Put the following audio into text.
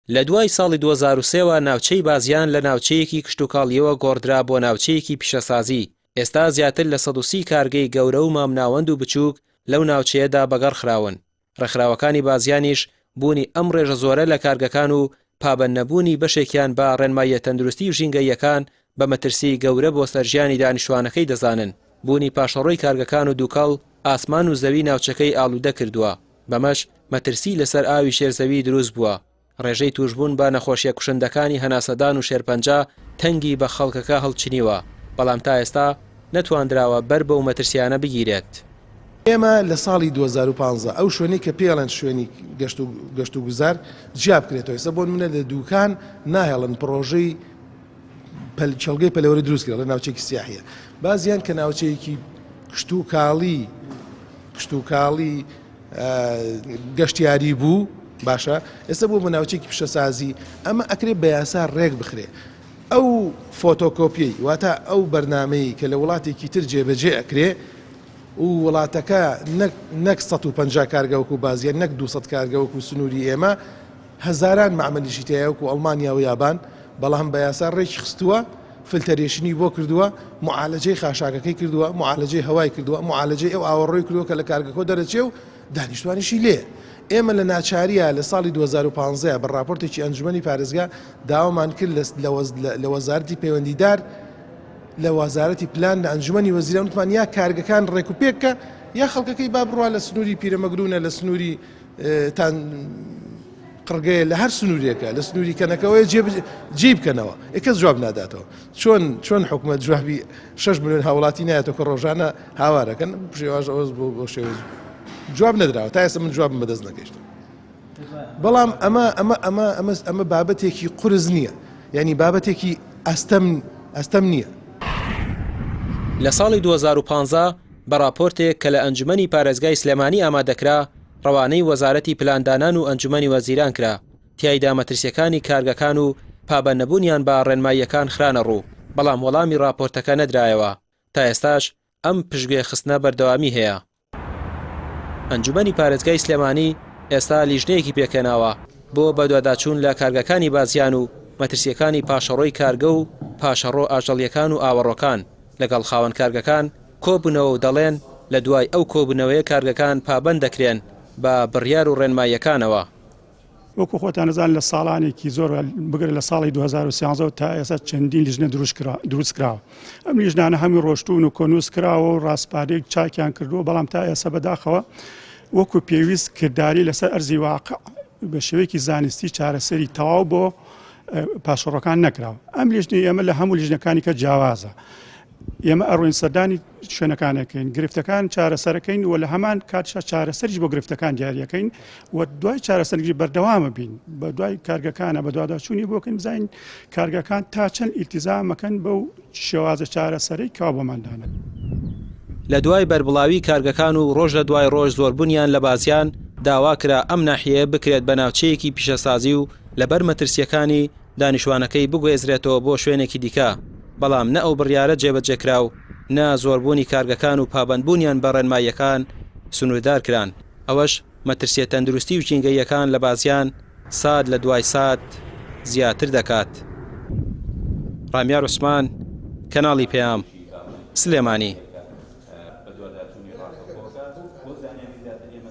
لە دوای ساڵی 2003 وە ناوچەی بازیان لە ناوچەیەکی کشتوکاڵییەوە گۆڕدرا بۆ ناوچەیەکی پیشەسازی، ئێستا زیاتر لە 130 کارگەی گەورە و مامناوەند و بچووک لەو ناوچەیەدا بەگەڕ خراون. ڕێکخراوەکانی بازیانیش بوونی ئەم ڕێژە زۆرە لە کارگەکان و پابەندنەبوونی بەشێکیان بە ڕێنماییە تەندروستی و ژینگەییەکان بە مەترسیی گەورە بۆ سەر ژیانی دانیشتوانەکەی دەزانن، بوونی پاشەڕۆی کارگەکان و دووکەڵ ئاسمان و زەوی ناوچەکەی ئاڵوودە کردووە، بەمەش مەترسی لەسەر ئاوی ژێر زەوی دروست بووە. ڕێژەی تووشبوون بە نەخۆشیە کوشندەکانی هەناسەدان و شێرپەنجە تەنگی بە خەڵکەکە هەڵچنیوە، بەڵام تا ئێستا نەتواندراوە بەر بەو مەترسیانە بگیرێت. ئێمە لە ساڵی 2015 ئەو شوێنەی کە پێی ئەڵێن شوێنی گەشت و گەشت و گوزار جیا بکرێتەوە ئێستا بۆ نمونە لە دوکان ناهێڵن پڕۆژەی پەل کێڵگەی پەلەوەری دروست کرێ لە ناوچێکی سیاحیە بازیان کە ناوچەیەکی کشتوکاڵی کشتوکاڵی گەشتیاری بوو باشە ئێستا بوو بە ناوچێکی پیشەسازی ئەمە ئەکرێ بە یاسا ڕێک بخرێ ئەو فۆتۆکۆپیەی واتە ئەو بەرنمەی کە لە وڵاتێکی تر جێبەجێ ئەکرێ و وڵاتەکە نەک 150 کارگە وەکو بازیە نەک 200 کارگە وەکو سنووری ئێمە هەزاران مەعمەلیشی تایە وەکو ئەڵمانیا و یابان بەڵام بە یاسا ڕێکی خستووە فلتەرێشنی بۆ کردووە، موعالەجەی خاشاکەکەی کردووە، موعالەجەی هەوای کردووە، موعالەجەی ئەو ئاوەڕۆی کردووە کە لە کارگەکەوە دەرەچێ و دانیشتوانیشی لێیە. ئێمە لە ناچارییا لە ساڵی 2015 بە ڕاپۆرتێکی ئەنجومەنی پارێزگا داوامان کرد لە وەزارەتی پەیوەندیدار لە وەزارەتی پلان لە ئەنجومەنی وەزیران وتمان یا کارگەکان ڕێکوپێک کە یا خەڵکەکەی با بڕوا لە سنووری پیرەمەگرونە لە سنووری تان قڕگەیە لە هەر سنوورێکە لە سنووری کەنەکەوەیە جێی بکەنەوە ئێ کەس جواب ناداتەوە چۆن چۆن حکومەت جوابی 6 میلیۆن هاوڵاتی نایەتەوە کە ڕۆژانە هاوارەکەن شێواز ئەوەز بۆ بۆ شێوەز جواب نەدراوە تا ئێستا من جوابم بەدەست نەگەیشتم بەڵام ئەمە ئەمە ئەمە ئەمە ئەمە بابەتێکی قورس نییە یعنی بابەتێکی ئەستەم ئەستەم نییە. لە ساڵی 2015 بە ڕاپۆرتێک کە لە ئەنجومەنی پارێزگای سلێمانی ئامادەکرا، ڕەوانەی وەزارەتی پلاندانان و ئەنجومەنی وەزیران کرا، تیایدا مەترسییەکانی کارگەکان و پابەندنەبوونیان بە ڕێنماییەکان خرانەڕوو، بەڵام وەڵامی ڕاپۆرتەکە نەدرایەوە، تا ئێستاش ئەم پشتگوێ خستنە بەردەوامی هەیە. ئەنجومەنی پارێزگای سلێمانی ئێستا لیژنەیەکی پێکهێناوە بۆ بەدواداچوون لە کارگەکانی بازیان و مەترسییەکانی پاشەڕۆی کارگە و پاشەڕۆ ئاژەڵییەکان و ئاوەڕۆکان، لەگەڵ خاوەن کارگەکان کۆببنەوە و دەڵێن، لە دوای ئەو کۆبوونەوەیە کارگەکان پابەند دەکرێن بە بڕیار و ڕێنماییەکانەوە. وەکو خۆتان ئەزانن لە ساڵانێکی زۆر بگرە لە ساڵی 2013 وە تا ئێستا چەندین لیژنە دروست کراوە ئەم لیژنانە هەمووی ڕۆشتوون و کۆنووس کراوە و ڕاسپاردەی چاکیان کردووە بەڵام تا ئێستا بەداخەوە وەکو پێویست کرداری لەسەر ئەرزی واقع بە شێوەیەکی زانستی چارەسەری تەواو بۆ پاشەڕۆکان نەکراوە ئەم لیژنەی ئێمە لە هەموو لیژنەکانی کە جیاوازە ئێمە ئەڕۆین سەردانی شوێنەکان ئەکەین گرفتەکان چارەسەرەکەین و لە هەمان کاتشا چارەسەریش بۆ گرفتەکان دیاریەکەین و دوای چارەسەرگی بەردەوامە بین بە دوای کارگەکانە بە دواداچوونی بۆکەین بزانین کارگەکان تا چەند ئیلتیزامەکەن بەو شێوازە چارەسەرەی کەوا بۆمان دانە. لە دوای بەربڵاوی کارگەکان و ڕۆژ لە دوای ڕۆژ زۆربونیان لە بازیان، داوا کرا ئەم ناحیەیە بکرێت بە ناوچەیەکی پیشەسازی و لەبەر مەترسییەکانی دانیشوانەکەی بگوێزرێتەوە بۆ شوێنێکی دیکە، بەڵام نە ئەو بڕیارە جێبەجێکرا و نە زۆربوونی کارگەکان و پابەندبوونیان بە ڕێنماییەکان سنووردار کران، ئەوەش مەترسییە تەندروستی و ژینگەییەکان لە بازیان سات لە دوای سات زیاتر دەکات. ڕامیار عوسمان، کەناڵی پەیام، سلێمانی.